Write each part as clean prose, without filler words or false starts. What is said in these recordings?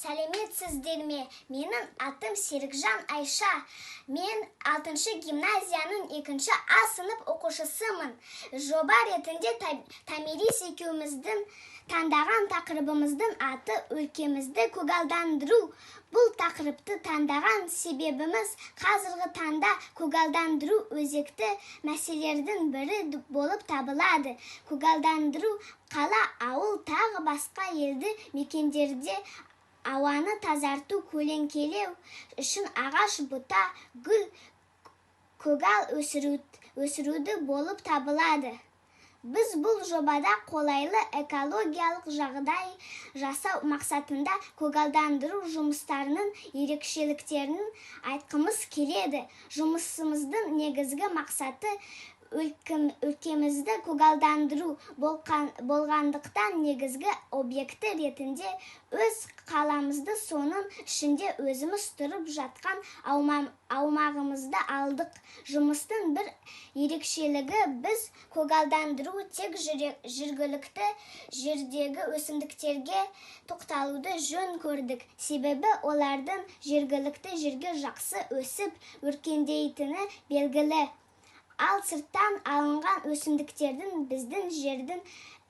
Сәлеметсіздер ме? Менің атым Серікжан Айша. Мен 6-шы гимназияның 2-ші А сынып оқушысымын. Жоба ретінде Томирис екеуміздің таңдаған тақырыбымыздың аты өлкемізді көгалдандыру. Бұл тақырыпты таңдаған себебіміз қазіргі таңда көгалдандыру өзекті мәселелердің бірі болып табылады. Көгалдандыру қала, ауыл, тағы басқа елді мекендерде ауаны тазарту, көлеңкелеу үшін ағаш, бұта, гүл, көгал өсіруді болып табылады. Біз бұл жобада қолайлы экологиялық жағдай жасау мақсатында көгалдандыру жұмыстарының ерекшеліктерін айтқымыз келеді. Жұмысымыздың негізгі мақсаты өлкемізді көгалдандыру болғандықтан негізгі объекті ретінде өз қаламызды, соның ішінде өзіміз тұрып жатқан аумағымызды алдық. Жұмыстың бір ерекшелігі біз көгалдандыру тек жергілікті жердегі өсімдіктерге тоқталуды жөн көрдік. Себебі олардың жергілікті жерге жақсы өсіп өркендейтіні белгілі. Ал сырттан алынған өсімдіктердің біздің жердің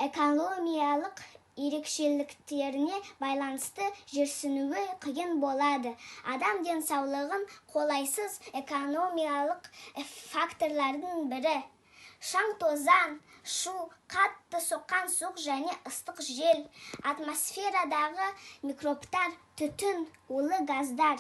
экономиялық ерекшеліктеріне байланысты жерсінуі қиын болады. Адам денсаулығын қолайсыз экономиялық факторлардың бірі. Шаң тозаң, шу, қатты соққан суық және ыстық жел, атмосферадағы микробтар, түтін, улы газдар.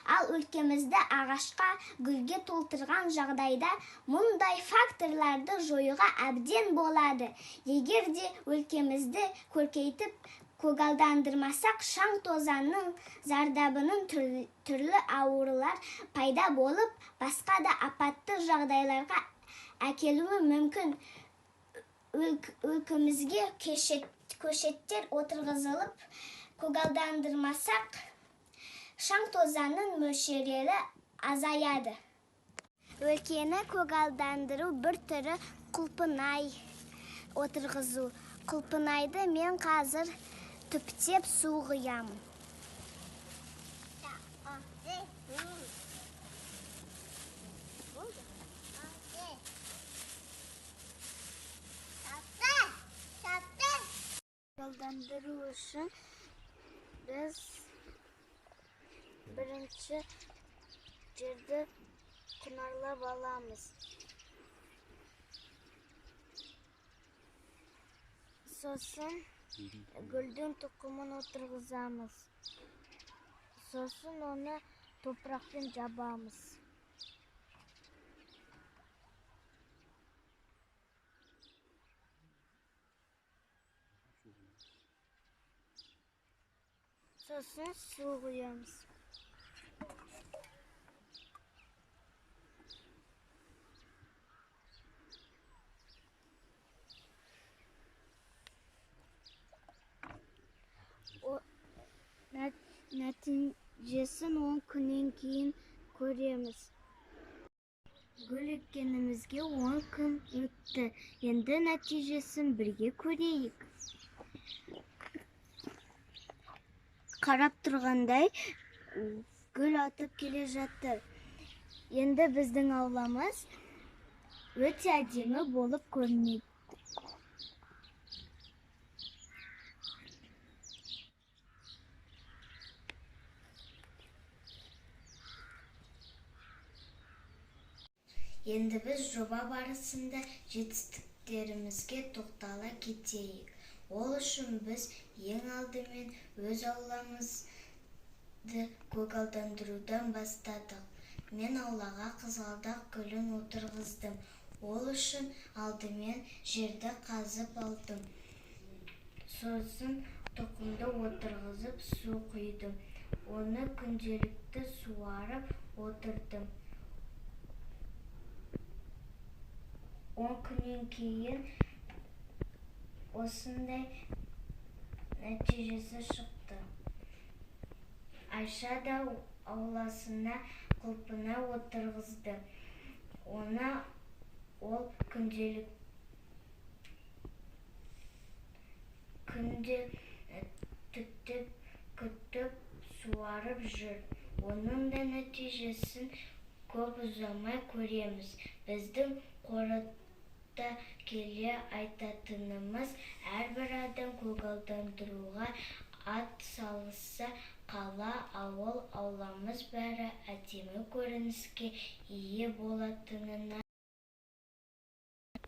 Ал өлкемізді ағашқа, гүлге толтырған жағдайда мұндай факторларды жоюға әбден болады. Егер де өлкемізді көркейтіп көгалдандырмасақ, шаң тозаңның зардабының түрлі аурулар пайда болып, басқа да апатты жағдайларға әкелуі мүмкін. Өлкемізге көшеттер отырғызылып, көгалдандырмасақ, шаң тозаңның мөлшері азаяды. Өлкені көгалдандыру бір түрі құлпынай отырғызу. Құлпынайды мен қазір түптеп су құямын. Көгалдандыру үшін біз бірінші жерді құнарлап аламыз. Сосын гүлдің тұқымын отырғызамыз. Сосын оны топырақпен жабамыз. Сосын су құямыз. Нәтижесін 10 күннен кейін көреміз. Гүл еккенімізге 10 күн өтті. Енді нәтижесін бірге көрейік. Қарап тұрғандай гүл атып келе жатыр. Енді біздің ауламыз өте әдемі болып көрінеді. Енді біз жоба барысында жетістіктерімізге тоқтала кетейік. Ол үшін біз ең алдымен өз ауламызды көгалдандырудан бастадық. Мен аулаға қызғалдақ гүлін отырғыздым. Ол үшін алдымен жерді қазып алдым. Сосын тұқымды отырғызып су құйдым. Оны күнделікті суарып отырдым. 10 күннен кейін осындай нәтижесі шықты. Айша да ауласына құлпына отырғызды. Оны ол күнде түптеп Күтіп, суарып жүр. Оның да нәтижесін көп ұзамай көреміз. Біздің қорыта келе айтатынымыз, әрбір адам көгалдандыруға ат салысса, қала, ауыл, ауламыз бәрі әдемі көрініске ие болатынына.